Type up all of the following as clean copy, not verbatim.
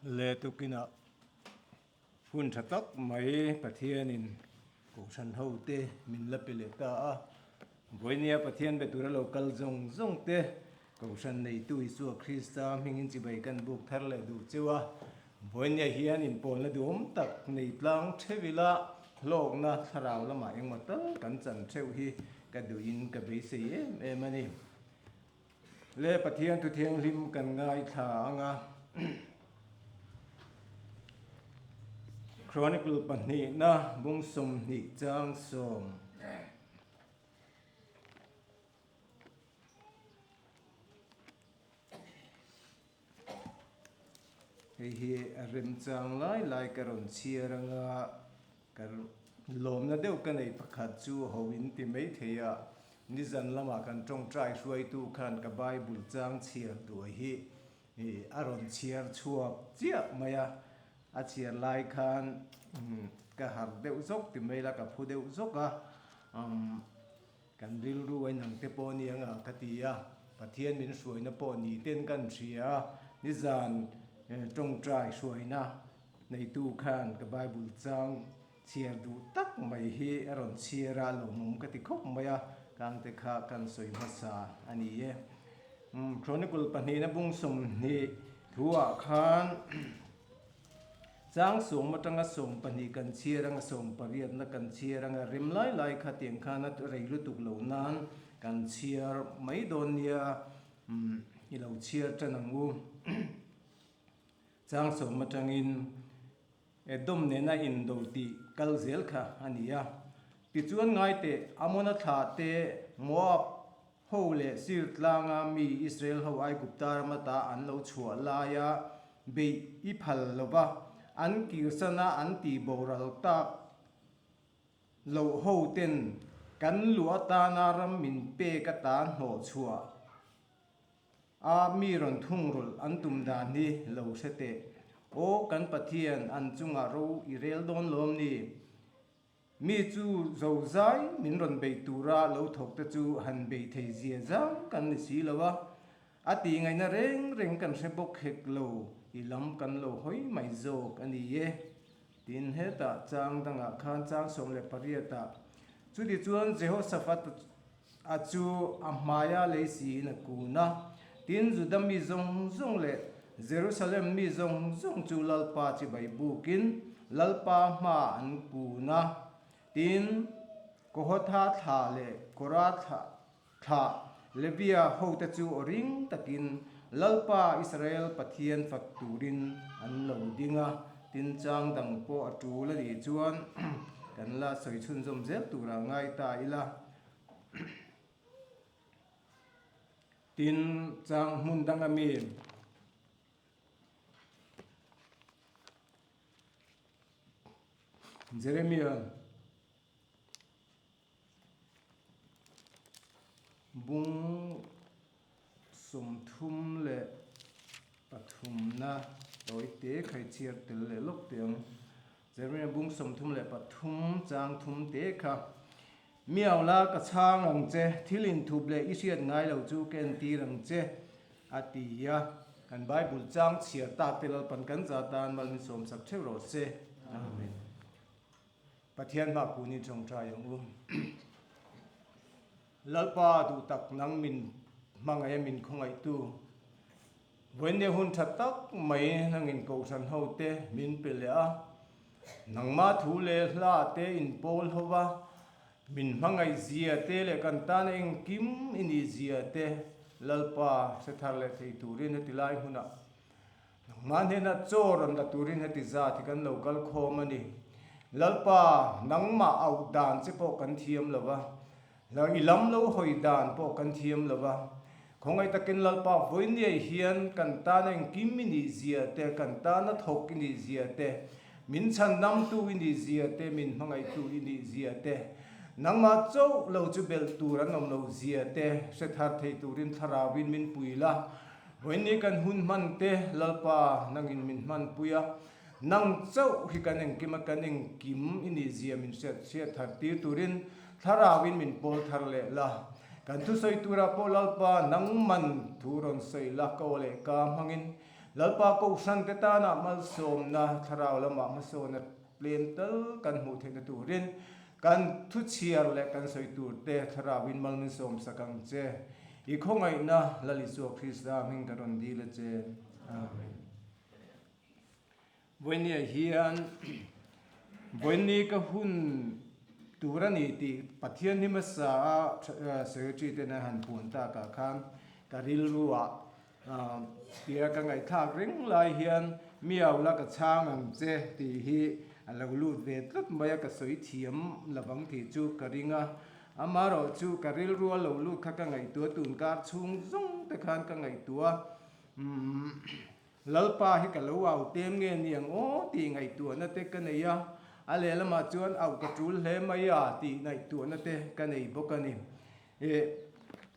Le tukinah hun tha tak mai Pathianin Kohhran hote min la pe leh ta a. Vawinia Pathian be tura lo kal zawng zawng te Kohhran neitu Isua Krista hmingin chibai kan buk thar leh duh cheu a. Vawinia hian inpawlna duhawm tak nei tlang theuh ila hlawkna thlarau lamah engmaw tal kan chan theuh hi ka duhin ka beisei em em a ni. Le Pathian thu thianghlim kan ngaithla ang a. Chronicle pahnihna bung 20 chang 10. Hei hi a remchang lai lai ka rawn chhiar ang a, ka lawmna deuh ka nei pakhat chu ho in ti mai thei a, nizan lamah kan tawngtai hruaitu khan ka Bible chang chhiar duai hi a rawn chhiar chhuak chiah mai a, a chhiar lai khan ka harh deuh zawk ti mai la ka phu deuh zawk a. Kan rilru a inang te pawh ni anga ka ti a, Pathian min hruaina pawh ni ten kan hria a, nizan tawngtai hruaina neitu khan ka Bible chang chhiar duh tak mai hi a rawn chhiar a, lawmawm ka ti khawp mai a, kangte kha kan sawi hmasa a ni e. Chronicle pahnihna bung 20 thuah khan Chang 10 atanga 12 kan chhiar anga 18na kan chhiar anga rem lai lai kha tiang khan a rei lutuk lo nan kan chhiar mai dawn nia i lo chhiar tan ang u. Chang 10 atangin Edom nena indo tih kal zel kha a ni a. Tichuan ngaiteh Amona thlah te Moab Ho leh sir tlanga mi Israel ho Aigupta ram ata an lo chhuah laia beih i phal lo va, an kirsana an tih boral tak loh ho ten kan luh atana ram min pek ata hnawh chhuah a mi rawn thungrulh an tum dan hi lo hre teh. Aw kan Pathian an chungah ro i rel dawn lawm ni? Mi chu zozai min rawn bei tura lo thawk te chu han bei thei zia zang kan ni si lo a, a tih ngaihna reng reng kan hre bawk hek lo, i lam kan lo hawi mai zawk a ni e. Tin, hetah chang dangah khan chang 18 ah, Chutichuan Jehoshaphat a chu a hmaia lei siin a kun a, tin Juda mi zawng zawng leh Jerusalem mi zawng zawng chu Lalpa chibai bukin Lalpa hma an kun a, tin Kohotha thlah leh Kora thlah Levia hote chu aw ring takin Lalpa Israel Pathian fak turin an lo ding a, tin chang dang pawh a tul a nih chuan kan la sawi chhunzawm zel turah ngai ta ila. Tin, chang hmun dang ami Jeremia bung 33na tawi te khai chhiar tel leh lawk teh ang. Jeremia bung 33 chang thum te kha, Miau la ka chhang ang che, thil inthup leh i hriat ngai lo chu ka entir ang che, a ti a. Kan Bible chang chhiar tak te Lalpan kan za tan mal min sawmsak theuh rawh se. Amen. Pathian hma kun in tawngtai ang u. Lalpa duh tak nang min hmangaih a min khawngaihtu. Vawinia hun tha tak mai nangin kohhran ho te min pe leh a, nangmah thu leh hla te in pawl ho va, min hmangaih zia te leh kan tana engkim i nih zia te Lalpa hre thar leh thei turin heti lai hmunah nangmah hnenah chaw rawn la turin heti zat hi kan lo kal khawm a ni. Lalpa nangmah auh dan che pawh kan thiam lo va, I lam lo hawi dan pawh kan thiam lo va, khawngaih takin Lalpa vawinia hian kan tana engkim i nih zia te, kan tana thawk i nih zia te, min chhandamtu i nih zia te, min hmangaihtu i nih zia te, nangmah chauh lo chu belh tur an awm loh zia te hre thar thei turin thlarauin min pui la. Vawinia kan hun hman te Lalpa nangin min hmanpui a, Nang chauh hi kan engkim a kan engkim i nih zia min hriat hriat thar tir turin Thlarauin min pawl thar leh la. Kan thusawi turah pawh Lalpa nangman thu rawn sawi la ka aw leh ka hmangin. Lalpa Kohhran te tana malsawmna thlarau lamah hmasawn a tlem tal kan hmuh theihna turin kan thuchhiar leh kan sawi tur te thlarauin mal min sawmsak ang che. I khawngaihna Lal Isua Krista hming ka rawn dil a che. Amen. Vawinia hian vawiini ka hun tur a ni tih Pathian hi hmasa a Secretary ten an han puan takah khan ka rilruah tia ka ngaihthlak reng lai hian miau la ka chhang ang che tih hi a lo lut ve tlat mai a, ka sawi thiam lovang tih chu ka ring a. Amaherawhchu ka rilrua lo lut kha ka ngaihtuah tun kar chhung zawng te khan ka ngaihtuah. Lalpa hi ka lo au tem nge niang aw tih ngaihtuahna te ka nei a, a lehlamah chuan auh ka tul hle mai a tih ngaihtuahna te ka nei bawk a ni. Ih,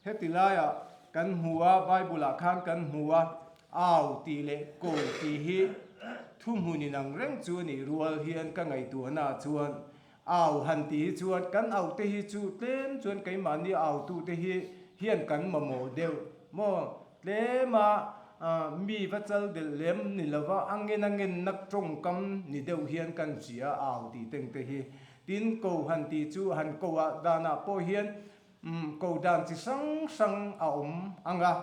heti laiah kan hmu a, Bible-ah khan kan hmu a, au tih leh ko tih hi thuhmun inang reng chu a nih rual hian ka ngaihtuahnaah chuan au han tih hi chuan kan aute hi chu tlem chuan keimahni autute hi hian kan mamawh deuh maw? Tlema mi va chal delh lem ni lova a ngen a ngenna tawngkam ni deuh hian kan hria a au tih teng te hi. Tin, ko han tih chu han ko ah danah pawh hian ko dan chi hrang hrang a awm ang a,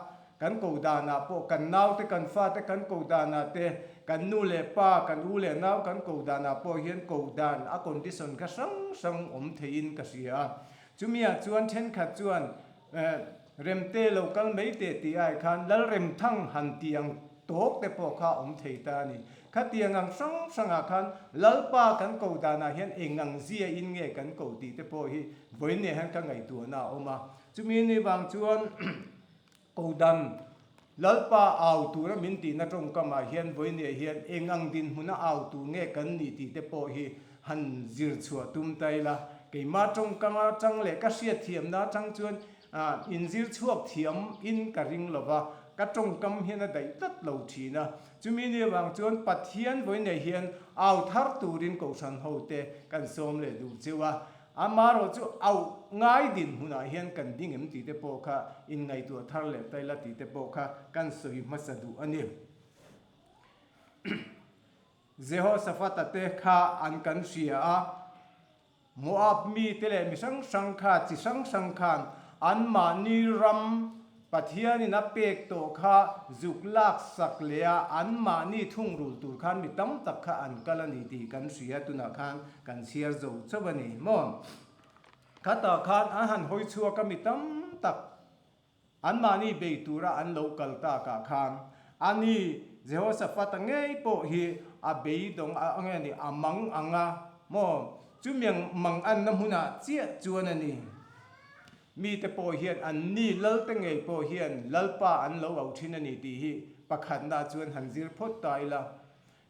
kan ko danah pawh kan naute kan fate kan ko danah te, kan nu leh pa, kan u leh nau kan ko danah pawh hian ko dan a condition kha hrang hrang awm theiin ka hria a. Chumiah chuan thenkhat chuan Remte lo kal mai teh tih ai khan Lalremthang han tih ang tawk te pawh kha awm thei ta a ni. Khatiang ang hrang hrangah khan Lalpa kan ko danah hian eng ang zia in nge kan ko tih te pawh hi vawiin hian ka ngaihtuahna a awm a. Chumi ni vang chuan ko dan Lalpa au tura min tihna tawngkamah hian vawiin hian eng ang dinhmuna au tur nge kan nih tih te pawh hi han zir chhuah tum ta ila, keimah tawngkam atang leh ka hriatthiamna atang chuan inzir chhuak thiam in ka ring lo va, ka tawngkam hian a daih tlat lo thin a. Chumi ni avang chuan Pathian vawiinei hian au thar turin Kohhran hote kan sawm leh duh cheu a, amaherawh chu auh ngai dinhmunah hian kan ding em tih te pawh kha inngaihtuah thar leh ta ila tih te pawh kha kan sawi hmasa duh a ni. Jehoshaphat-a te kha an kan hria a, Moab mite leh mi hrang hrang kha chi hrang hrang khan anmahni ram Pathianin a pek tawh kha zuk lak sak leh a, anmahni thungrul tur khan mi tam tak kha an kal a ni tih kan hria, tunah khan kan chhiar zo chauh a ni maw? Khatah khan an han hawi chhuak a mi tam tak. Anmahni bei tura an lo kal takah khan ani Jehoshaphat-a ngei pawh hi a beidawng a nge ni, a mang ang a maw? Chumiang mang anna hmunah chiah chuan a ni. Mite pawh hian anni lalte ngei pawh hian Lalpa an lo auh thin a ni tih hi pakhatna chuan han zir phawt ta ila.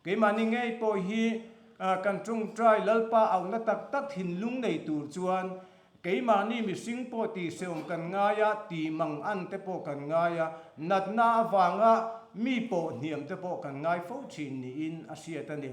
Keimahni ngei pawh hi kan tawngtai Lalpa auhna tak tak thinlung nei tur chuan keimahni mihring pawh tihhrehawm kan ngai a, tihmang an te pawh kan ngai a, natna avanga mi pawh hniam te pawh kan ngai fo thin niin a hriat a ni.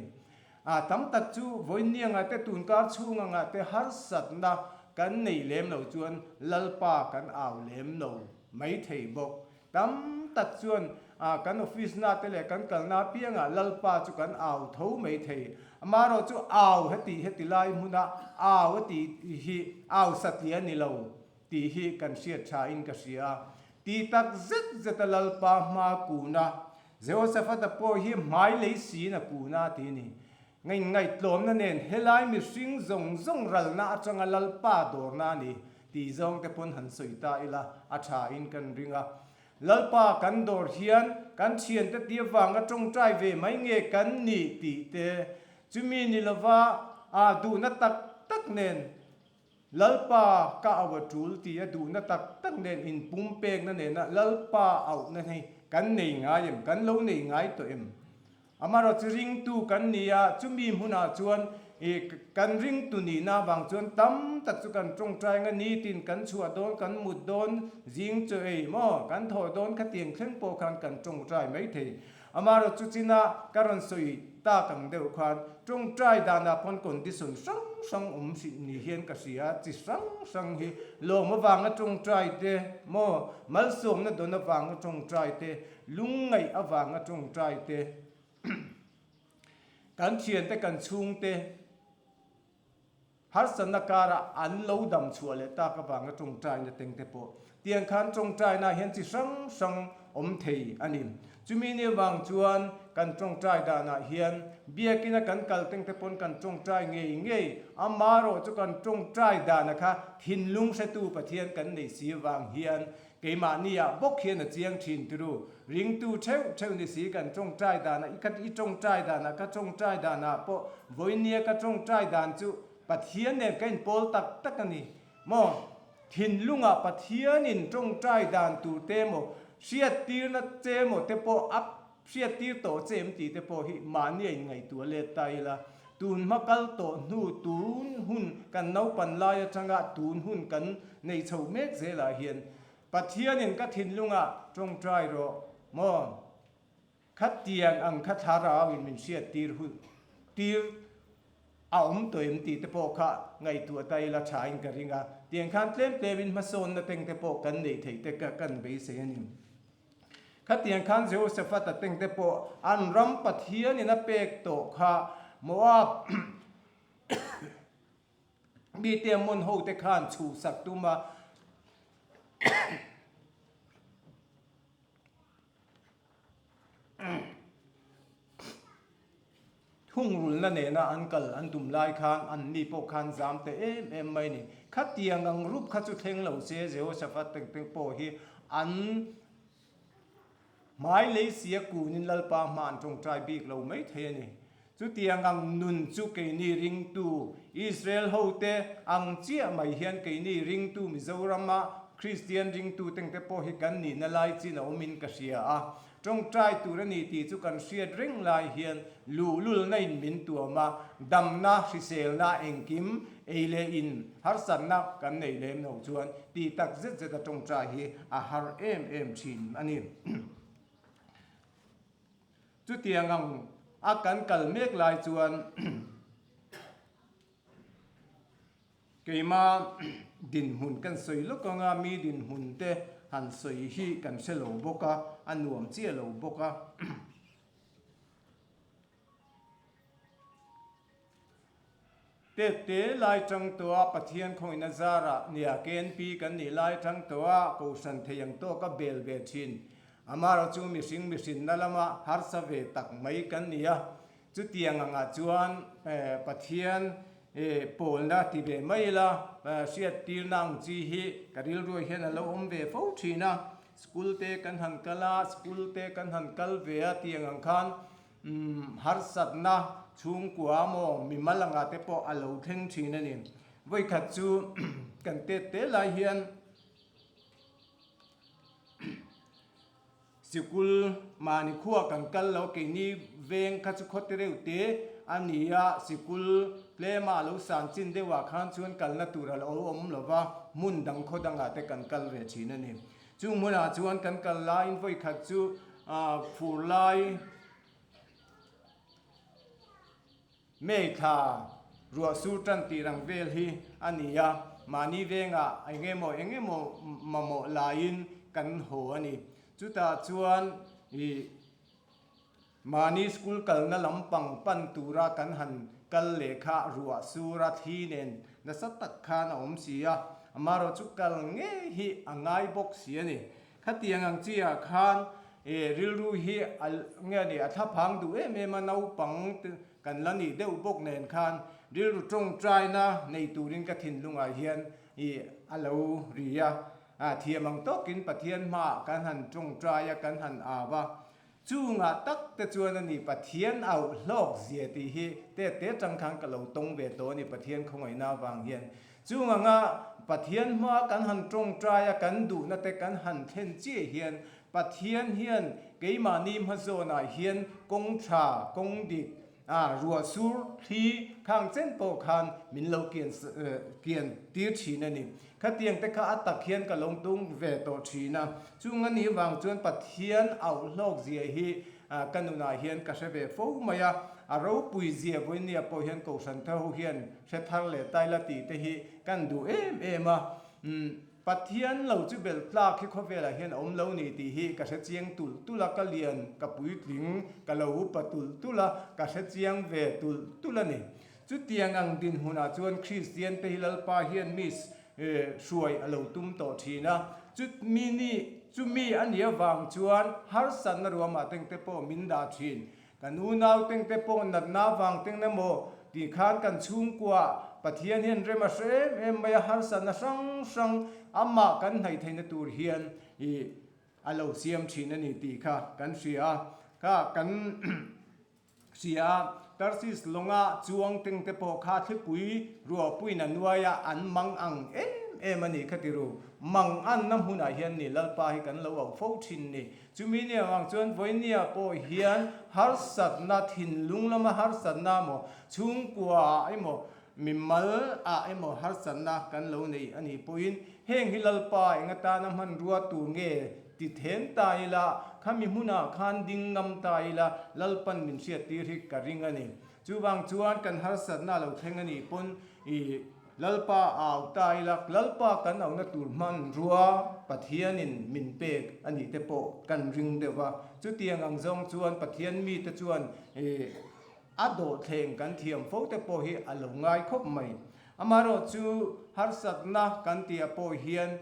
Tam tak chu vawiinniangah te tunkar chhungangah te harsatna kan nei lem lo chuan Lalpa kan au lem lo mai thei bawk. Tam tak chuan kan office na te leh kan kalna apiangah Lalpa chu kan au tho mai thei. Amaherawh chu au heti heti lai hmuna au a tih hi au satliah a ni lo tih hi kan hriat tha in ka hria. Tih tak zet zet a Lalpa hma kuna Jehoshaphat-a pawh hi hmai lei siin a kuna a ti a ni. Ngaihtlawmna nen helai mihring zawng zawng ralna atanga Lalpa dawrna a ni tih zawng te pawn han sawi ta ila a tha in kan ring a. Lalpa kan dawr hian kan thiante ti avanga tawngtai ve mai nge kan nih tih te chumi ni lova a duhna tak tak nen Lalpa ka auh a tul tih a duhna tak tak nen inpumpekna nena Lalpa auhna hi kan nei ngai em? Kan lo nei ngai tawh em? Amaherawh chu ringtu kan ni a, chumi hmunah chuan i kan ringtu nihna avang chuan tam tak chu kan tawngtai anga nitin kan chhuah dawn, kan mut dawn, zing chaw ei maw, kan thawh dawn khatiang thleng pawh khan kan tawngtai mai thei. Amaherawhchu china ka rawn sawi tak ang deuh khan tawngtai danah pawn condition hrang hrang awm hrih ni hian ka hria a, chi hrang hrang hi lawm avanga tawngtai te maw, malsawmna dawn avanga tawngtai te, lungngaih avanga tawngtai te, kan thiante kan chhungte, Harsatna karah an lo dam chhuah leh tak avanga tawngtaina teng te pawh tiang khan tawngtaina hian chi hrang hrang awm thei a ni. Chumi ni avang chuan kan tawngtai danah hian biakina kan kal teng te pawn kan tawngtai ngei ngei, amaherawh chu kan tawngtai dana kha thinlung hretu Pathian kan nei si avang hian keimahniah bawk hian a chiang thin tiru. Ringtu theuh theuh ni si kan tawngtai danah i ka i tawngtai danah ka tawngtai danah pawh vawinia ka tawngtai dan chu Pathian nen ka inpawl tak tak a ni maw? Thinlungah Pathianin tawngtai dan tur te maw hriattirna che maw te pawh a hriattir tawh che em tih te pawh hi mahni a inngaihtuah let ta ila tun hma kal tawh hnu tun hun kan naupan lai atanga tun hun kan nei chho mek zelah hian Pathianin ka thinlungah tawngtai rawh maw? Khatiang ang kha thlarauin min hriattir hun tir a awm tawh em tih te pawh kha ngaihtuah ta ila thain ka ring a. Tiang khan tlem tlemin hmasawnna teng te pawh kan neih theih te ka kan beisei a ni. Khatiang khan Jehoshaphat-a teng te pawh an ram Pathianin a pek tawh kha Moab Mite Ammon hote khan chhuhsak tum a. Thungrulna nena an kal an tum lai khan anni pawh khan zam te em em mai ni. Khatiang ang rup kha chu thleng lo se Jehoshaphat tengteng pawh hi an Hmai lei sia kunin Lalpa hma an tawngtai bik lo mai thei a ni. Chutiang ang nun chu keini ringtu Israel hote ang chiah mai hian keini ringtu Mizorama Kristian ringtu tengte pawh hi kan nihna lai chin a awmin ka hria a. Tawngtai tur a ni tih chu kan hriat reng lai hian luhlulna in min tuam a, damna, hriselna, engkim, ei leh in, harsatna kan nei lem lo chuan tih tak zet zet a tawngtai hi a har em em thin a ni. Chutiang ang a kan kal mek lai chuan keima dinhmun kan sawi lawk anga mi dinhmun te han sawi hi kan hre lo bawk a, a nuam chiah lo bawk a. Tete lai tang tawh a Pathian khawngin a zarah nia KNP kan nih lai tang tawh a Kohhran thei ang tawk a bel ve thin. Amaherawh chu mihring mihrinna lama harsa ve tak mai kan ni a, chutiang angah chuan Pathian pawlna ti ve mai ila hriattirna ang chi hi ka rilruai hian a lo awm ve fo thin a, school te kan han kal a, school te kan han kal ve a tiang ang khan Umm, harsatna chhungkua maw mimal anga te pawh a lo thleng thin a ni. Vawikhat chu kan tet te lai hian sikul mahni khua kan kal lo, keini veng kha chu khaw te reuh te a ni a, sikul tlema a lo san chin deuhah khan chuan kalna tur a lo awm lo va, hmun dang khaw dangah te kan kal ve thin a ni. Chung hmunah chuan kan kal laiin vawikhat chu fur lai May thla ruah sur tan tih rang vel hi a ni a, mahni vengah eng emaw eng emaw mamawh laiin kan haw a ni. Chutah chuan ih Mahni school kalna lampang pan tura kan han kal leh kha ruah sura thli nen nasa tak khan a awm si a, amaherawh chu kal ngei hi a ngai bawk si a ni. Khatiang ang chi ah khan rilru hi a nge a ni a thlaphang duh em em a, naupang kan la nih deuh bawk nen khan rilru tawngtaina nei turin ka thinlungah hian a lo ri a, thiam ang tawkin Pathian hmaah kan han tawngtai a, kan han au a. Chungah tak te chuan a ni Pathian auh hlawk zia tih hi te te tang khan ka lo tawng ve tawh a ni Pathian khawngaihna avang hian. Chung anga Pathian hma kan han tawngtai a kan duhna te kan han thlen chiah hian Pathian hian keimahni hmazawnah hian kawng tha, kawng dik, a ruah sur thli khang chen pawh khan min lo kian kian tir thin a ni. Khatiang te kha a tak hian ka lo tung ve tawh thin a. Chung a nih vang chuan Pathian auh hlawk zia hi ka nunah hian ka hre ve fo mai a. A ropui zia vawinia pawh hian Kohhran tha ho hian hre thar leh taila tih te hi kan duh em em a. Pathian lo chu belh tlak hi khawvelah hian a awm lo ni tih hi ka hre chiang tulh tulh a, ka lian, ka puitling, ka lo upa tulh tulh a, ka hre chiang ve tulh tulh a ni. Chutiang ang dinhmunah chuan Kristian te hi Lalpa hian mi hruai a lo tum tawh thin a, chutmi ni chumi a nih avang chuan harsatna ruamah tengte pawh min dah thin. Kan unau tengte pawh natna vang teng emaw tih khan kan chhungkua Pathian hian rem a hre em em mai a, harsatna hrang hrang amah kan hnaih theihna tur hian ih a lo siam thin a ni tih kha kan hria a, kha kan hria a. Tarsis lawnga chuang tengte pawh kha thlipui ruahpuiin a nuaia an mang ang em em a nih kha ti ru. Mang anna hmunah hian ni Lalpa hi kan lo auh fo thin ni. Chumi ni avang chuan Vawinia pawh hian harsatna, thinlung lama harsatna emaw, chhungkua ah emaw, mimal ah emaw harsatna kan lo nei a nih pawhin heng hi Lalpa eng atana hmanrua tur nge ti then ta ila, khami hmunah khan ding ngam ta ila Lalpan min hriattir hi ka ring a ni. Chuvang chuan kan harsatna lo thleng a nih pawn i Lalpa au ta ila, Lalpa kan auhna tur hmanrua Pathianin min pek a nih te pawh kan ring deuh va. Chutiang ang zawng chuan Pathian mite chuan a dawhthleng kan thiam fo te pawh hi a lo ngai khawp mai. Amaherawh chu harsatna kan tihah pawh hian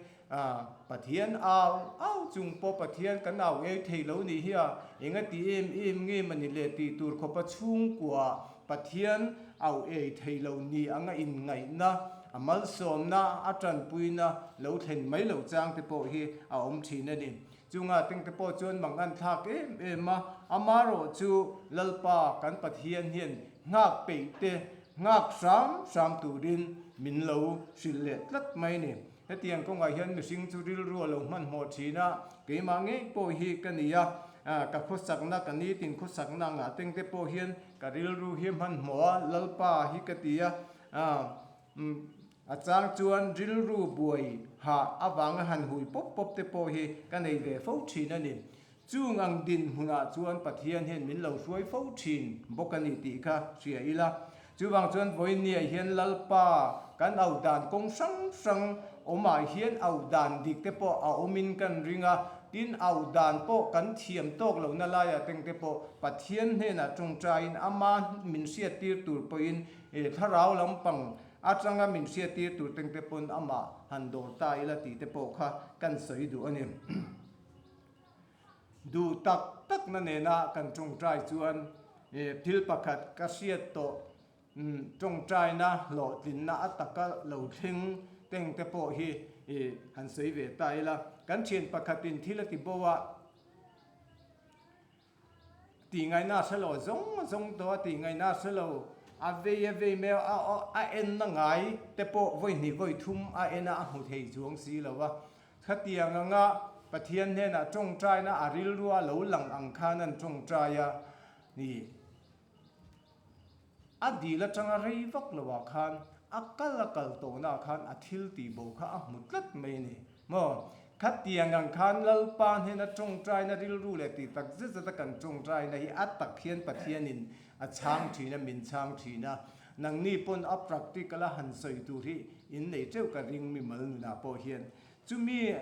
Pathian au au chung pawh Pathian kan au ei thei lo nih hi a, enga ti em em nge mani le tih tur khawpa chhungkua Pathian au ei thei lo ni anga inngaihna, a malsawmna, a tanpuina lo thlen mai lo chang te pawh hi a awm thin a ni. Chunga tengte pawh chuan mang an thlak em em a, amarawh chu Lalpa kan Pathian hian nghak peih te nghak hram hram turin min lo hrilh leh tlat mai a ni. Hetiang kawngah hian mihring chu rilru a lo hmanhmawh thin a, keimah ngei pawh hi ka ni a, ka khawsakna, ka nitin khawsakna angah tengte pawh hian ka rilru hi hmanhmawh a, Lalpa hi ka ti a, a chang chuan rilru buai hah avanga han hui pawp pawp te pawh hi ka nei ve fo thin a ni. Chung ang dinhmunah chuan Pathian hian min lo hruai fo thin bawk a ni tih kha hria ila. Chuvang chuan vawinia hian Lalpa kan auh dan kawng hrang hrang awmah hian auh dan dik te pawh a awmin kan ring a, tin auh dan pawh kan thiam tawk lohna laiah tengte pawh Pathian hnenah tawngtaiin ama min hriattir tur pawhin thlarau lampang atanga min hriattir tur tengte pawn amah han dawr ta ila tih te pawh kha kan sawi duh a ni. Duh tak takna nena kan tawngtai chuan thil pakhat ka hriat tawh tawngtaina hlawhtlinna a taka lo thleng teng te pawh hi han sawi ve ta ila. Kan thian pakhatin thil a ti bo a. Tih ngaihna a hre lo, zawng zawng tawh a tih ngaihna a hre lo. A vei a vei mai a, a enna ngai te pawh vawi hnih vawi thum a en a, a hmu thei chuang si lo a. Khatiang anga Pathian hnenah tawngtaina a rilrua lo lang ang khan an tawngtai a ni. A dil atanga rei vak lo ah khan a kal a kal tawhna ah khan a thil tih bo kha a hmu tlat mai a ni maw? Khatiang ang khan Lalpa hnena tawngtaina rilru leh tih tak zet zet a kan tawngtaina hi a tak hian Pathianin a chhang thin a, min chhang thin a. Nangni pawn a practical a han sawi tur hi in nei teuh ka ring mimal nunah pawh hian. Chumi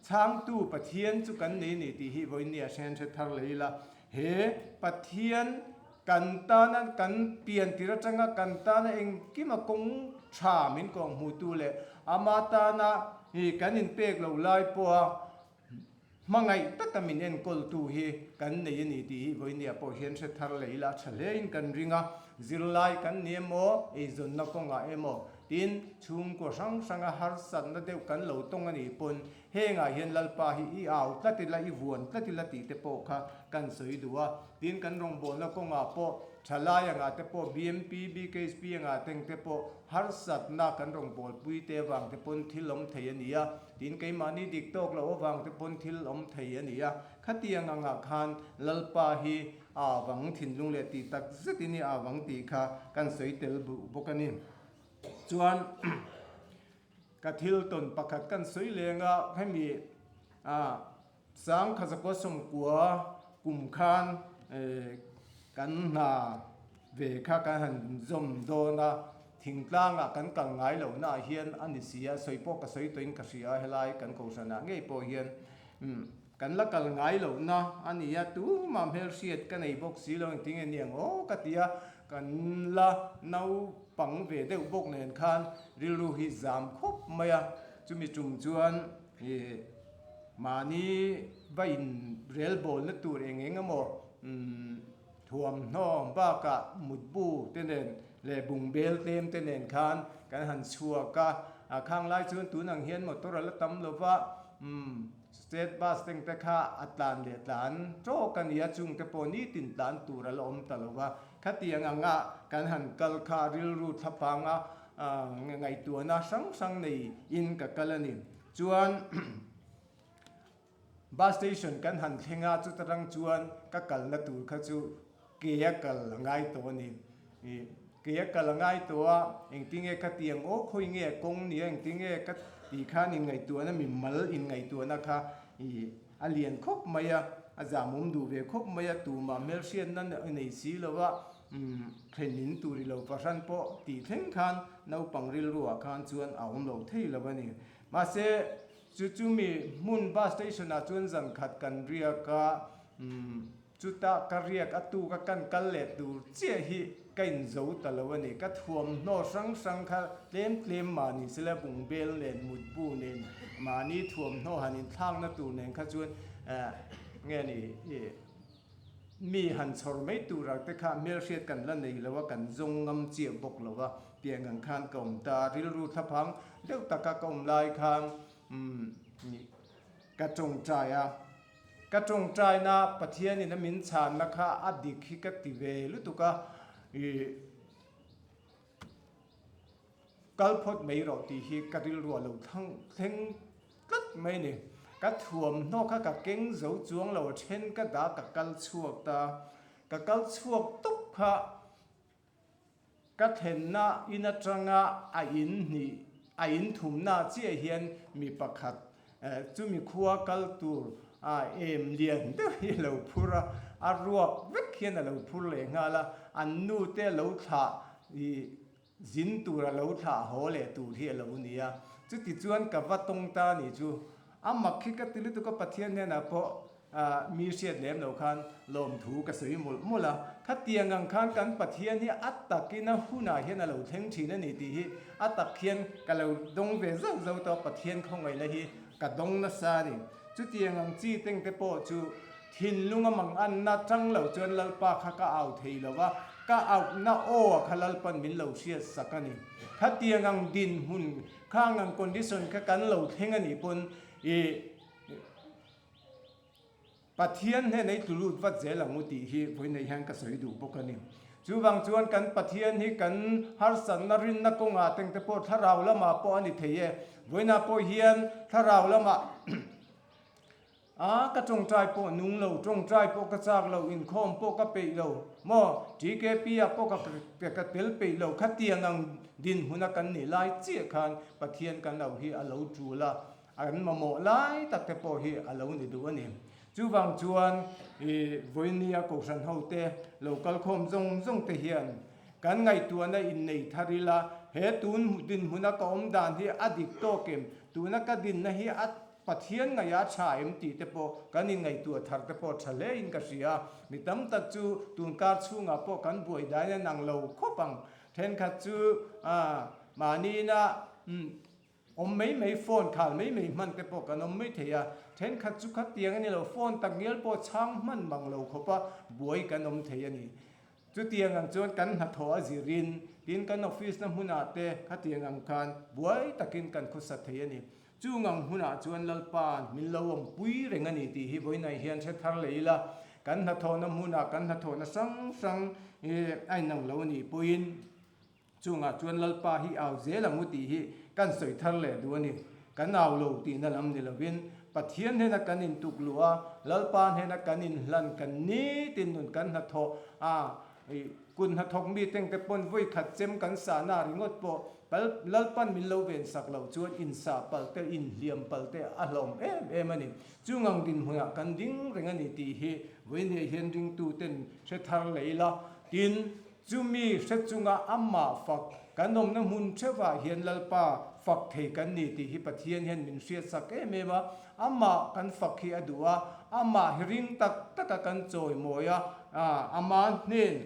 chhangtu Pathian chu kan nei a ni tih hi vawiin a hrian hre thar leh ila. He Pathian kan tana kan pian tir atanga kan tana engkima kawng tha min kawng hmuhtu leh ama tana hi kan inpek lo lai pawha hmangaih taka min enkawltu hi kan nei a ni tih hi vawinia pawh hian hre thar leh ila tha hlein kan ring a. Zirlai kan ni emaw, eizawnna kawngah emaw, tin chhungkaw hrang hranga harsatna deuh kan lo tawng a nih pawn Hengah hian Lalpa hi i au tlat ila, i vuan tlat ila tih te pawh kha kan sawi duh a. Tin, kan rawngbawlna kawngah pawh thalai angah te pawh BMP, BKSP angah teng te pawh harsatna kan rawngbawlpui te avang te pawn thil awm thei a ni a. Tin, keimahni dik tawk loh avang te pawn thil awm thei a ni a. Khatiang angah khan Lalpa hi a avang thinlung leh tih tak zetin i avang tih kha kan sawi tel bawk a ni. Chuan. Ka thil tawn pakhat kan sawi leng a, hemi Sangkha Zakua Sawmkua kum khan Kan hna ve kha kan han zawm dawn a, thingtlangah kan kal ngai lohnaah hian a ni si a, sawi pawh ka sawi tawhin ka hria a, helai kan kohhranah ngei pawh hian kan la kal ngai lohna a ni a, tumah hmelhriat ka nei bawk si lo, engtinge niang aw ka ti a, kan la naupang ve deuh bawk nen khan rilru hi zam khawp mai a, chumi tum chuan ih mahni va in relbawlna tur eng eng emaw Thuamhnaw bakah mutbu te nen leh bungbel tlem te nen khan kan han chhuak a, a khang lai chuan tun ang hian motor a la tam lo va, umm state bus teng te kha a tlan leh tlan tawk a nia, chung te pawh nitin tlan tur a la awm ta lo va, khatiang anga kan han kal kha rilru thlaphanga ngaihtuahna hrang hrang nei in ka kal a ni. Chuan. Bus station kan han thleng a, chuta rang chuan ka kalna tur kha chu ke a kal a ngai tawh a ni. Ih, ke a kal a ngai tawh a, engtinge ka ti ang aw, khawi nge a kawng nia, engtinge ka tih khan inngaihtuahna mi mal inngaihtuahna kha ih a lian khawp mai a, a zamawm duh ve khawp mai a, tumah hmelhriatna nei si lo a, umm thlen in tur i lo fahran pawh tih thleng khan naupang rilruah khan chuan a awm lo thei lo a ni. Mahse, Chu chumi hmun bus station ah chuan zan khat kan riak a, umm chuta ka riak a tuk a kan kal leh tur chiah hi ka in zo ta lo a ni. Ka thuamhnaw hrang hrang kha tlem tlem mahni sela bungbel nen mutbu nen mahni thuamhnaw han inthlakna tur nen kha chuan eh nge ni ih Mi han chhawr mai turah te kha hmelhriat kan la nei lo a, kan zawng ngam chiah bawk lo a, tiang ang khan ka awm ta. Rilru thlaphang deuh taka ka awm lai khan ka tawngtai a, ka tawngtaina Pathianin a min chhanna kha a dik hi ka ti ve lutuk a, ih Kal phawt mai rawh tih hi ka rilru a lo thleng tlat mai a ni. Ka thuamhnaw kha ka keng zo chuang lo, a then ka dah ka kal chhuak ta. Ka kal chhuak tawp kha ka thlenna in atanga a in hnih, a in thumna chiah hian mi pakhat chumi khua kal tur a em lian deuh hi a lo phur a, a ruak vek hian a lo phur leh nghal a, an nu te a lo thlah ih Zin tur a lo thlah haw leh tur hi a lo ni a, chuti chuan ka va tawng ta ni chu a mak hi ka ti lutuk a, Pathian hnenah pawh mi hriat lem lo khan lawmthu ka sawi mawlh mawlh a, khatiang ang khan kan Pathian hi a takin a hunah hian a lo thleng thin a ni tih hi a tak hian ka lo dawng ve zauh zauh tawh a, Pathian khawngaihna hi ka dawng nasa a ni. Chutiang ang chi tengte pawh chu Thinlung a mang anna tang lo chuan Lalpa kha ka au thei lo a, ka auhna aw a kha Lalpan min lo hriat sak a ni. Khatiang ang dinhmun, khang ang condition kha kan lo thleng a nih pawn i Pathian hnenah i tlu lut vat zel ang u tih hi vawiinei hian ka sawi duh bawk a ni. Chuvang chuan kan Pathian hi kan harsatna rinna kawngah tengte pawh thlarau lamah pawh a ni thei e. Vawiinah pawh hian thlarau lamah A, ka tawngtai pawh nung lo, tawngtai pawh ka chak lo, inkhawm pawh ka peih lo, maw? TKP ah pawh ka ka tel peih lo, khatiang ang dinhmuna kan nih lai chiah khan Pathian kan au hi a lo tul a, an mamawh lai tak te pawh hi a lo ni duh a ni. Chuvang chuan i vawinia Kohhran hote lo kalkhawm zawng zawng te hian kan ngaihtuahna innei thar ila, he tun dinhmuna ka awm dan hi a dik tawk em? Tuna ka dinna hi a Pathian ngaih a tha em tih te pawh kan inngaihtuah thar te pawh tha hle in ka hria. Mi tam tak chu tunkar chhungah pawh kan buai dain a nang lo khawp ang. Thenkhat chu mahni ina awm mai mai phone khal mai mai hman te pawh kan awm mai thei a. Thenkhat chu khatiang a ni lo, phone tak ngial pawh chhang hman mang lo khawpa buai kan awm thei a ni. Chutiang ang chuan kan hnathawh a zirin, tin kan office na hmunah te khatiang ang khan buai takin kan khawsa thei a ni. Chung ang hmunah chuan Lalpa'n min lo awmpui reng a ni tih hi vawiinah hian hre thar leh ila, kan hnathawhna hmunah kan hnathawhna hrang hrang a inang lo a nih pawhin chungah chuan Lalpa hi au zel ang u tih hi kan sawi thar leh duh a ni. Kan au lo tihna lam ni lovin Pathian hnena kan intuk luh a, Lalpa hnena kan inhlan kan nitin nun kan hnathawh a, Kut hnathawk mi tengte pawn vawi khat chem kan sahna ringawt pawh Lalpan min lo ven sak loh chuan insah palh te, inhliam palh te a hlawm em em a ni. Chungang dinhmunah kan ding reng a ni tih hi Vawiinah hian ringtuten hre thar leh ila, tin, chumi hre chunga amah fak kan awmna hmun theuhah hian Lalpa fak thei kan ni tih hi Pathian hian min hriatsak em em a, amah kan fak hi a duh a, amah hi ring tak taka kan chawimawi a, ama hnen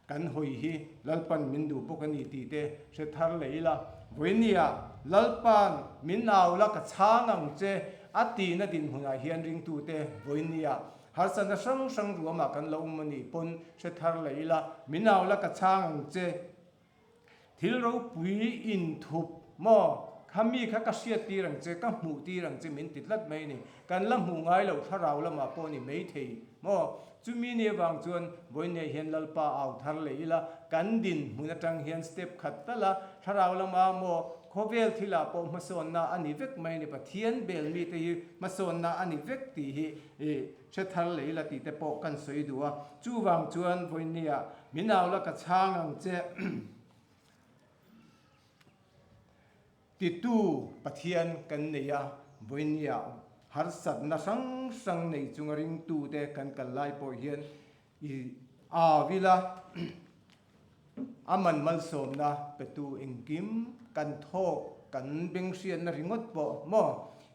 Kan hawi hi Lalpan min duh bawk a ni tih te hre thar leh ila, vawinia Lalpa'n min au la ka chhang ang che a tihna dinhmunah hian ringtute vawinia harsatna hrang hrang ruamah kan lo awm a nih pawn hre thar leh ila, min au la ka chhang ang che. Thil ropui inthup maw? Kha mi kha ka hriat tir ang che, ka hmuh tir ang che min ti tlat mai a ni. Kan la hmuh ngai loh thlarau lamah pawh ni maithei maw? Chumi ni avang chuan vawiinei hian Lalpa au thar leh ila, kan dinhmun atang hian step khat tal a, thlarau lama maw khawvel thilah pawh hmasawnna a ni vek mai a ni, Pathian bel mite hi hmasawnna a ni vek tih hi hre thar leh ila tih te pawh kan sawi duh a. Chuvang chuan vawiineiah Min au la ka chhang ang che. Titu Pathian kan nei a, vawinia harsatna hrang hrang nei chunga ringtute kan kal lai pawh hian i au ila, a man malsawmna petu engkim kan thawk kan benghriatna ringawt pawh maw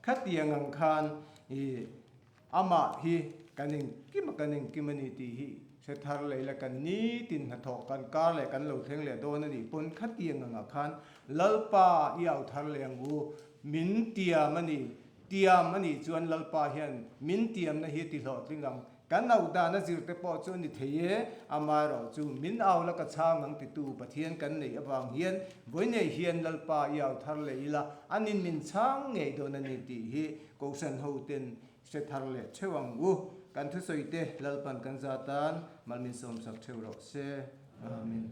khatiang ang khan i Amah hi kan engkim a kan engkim a ni tih hi hre thar leh ila kan nitin hnathawh kan kar leh kan lo thleng leh dawn a nih pawn khatiang angah khan Lalpa i au thar leh ang u, min tiam a ni, tiam a nih chuan Lalpa hian min tiamna hi ti hlawhtling ang, kan auh dan a zir te pawh chu a ni thei e, amaherawh chu min au la ka chhang ang titu Pathian kan neih avang hian vawineih hian Lalpa i au thar leh ila anin min chhang ngei dawn a ni tih hi Kohhran hoten hre thar leh theuh ang u. Kan thusawi te Lalpan kan za tan mal min sawmsak theuh rawh se. Amen.